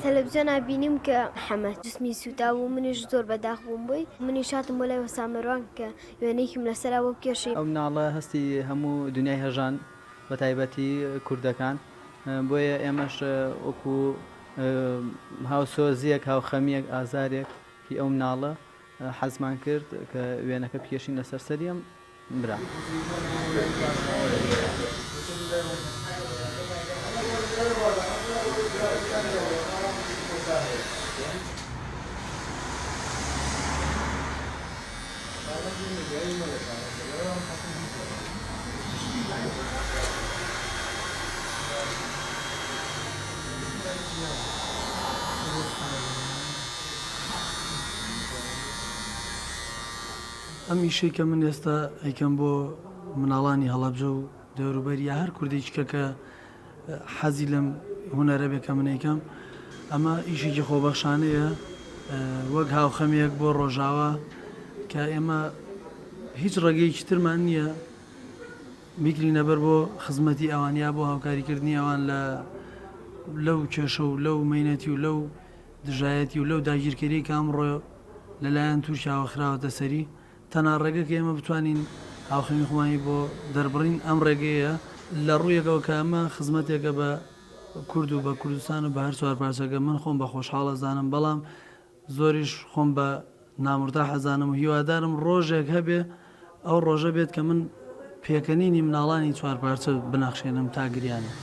تەلەفزیۆنا بینیم کە محەمەد جسمی سووتابوو منیش زۆر بەداخ بووم بۆی منیش هاتم بۆ لای وەستا مەروان کە وێنەیەکیم لەسەرا بۆ بکێشی. ئەو مناڵە هەستی هەموو دونیای هەژاند بەتایبەتی کوردەکان بۆیە ئێمەش وەکو هاوسۆزیەک هاوخەمیەک ئازارێک هی ئەو مناڵە حەزمان کرد کە وێنەکە بکێشین لەسەر سەری ئەم برا. ئەم ئیشەی کە من ئێستا ئەیکەم بۆ مناڵانی هەڵەبجە و دەوروبەری یا هەر کوردێکی کە کە حەزی لەم هونەرە بێ کە من ئەیکەم ئەمە ئیشێکی خۆبەخشانەیە وەک هاوخەمیەک بۆ ڕۆژاوا کە ئێمە هیچ ڕێگەیەکی ترمان نییە بیگرینە بەر بۆ خزمەتی ئەوان یا بۆ هاوکاریکردنی ئەوان لە لەو کێشە و لەو مەینەتی و لەو دژایەتی و لەو داگیرکەریەی کە ئەمڕۆ لەلایەن تورکیاوە خراوەتە سەری، تەنها ڕێگە کە ئێمە بتوانین هاوخەمی خۆمانی بۆ دەربڕین ئەم ڕێگەیەیە، لە ڕوویەکەوە کە ئەمە خزمەتێکە بە کورد و بە کوردستان و بە هەر چوار پارچەکە، من خۆم بە خۆشحاڵ ئەزانم، بەڵام زۆریش خۆم بە نامورتاح ئەزانم و هیوادارم ڕۆژێک هەبێ ئەو ڕۆژە بێت کە من پێکەنینی مناڵانی چوارپارچە بنەخشێنم تا گریانیان.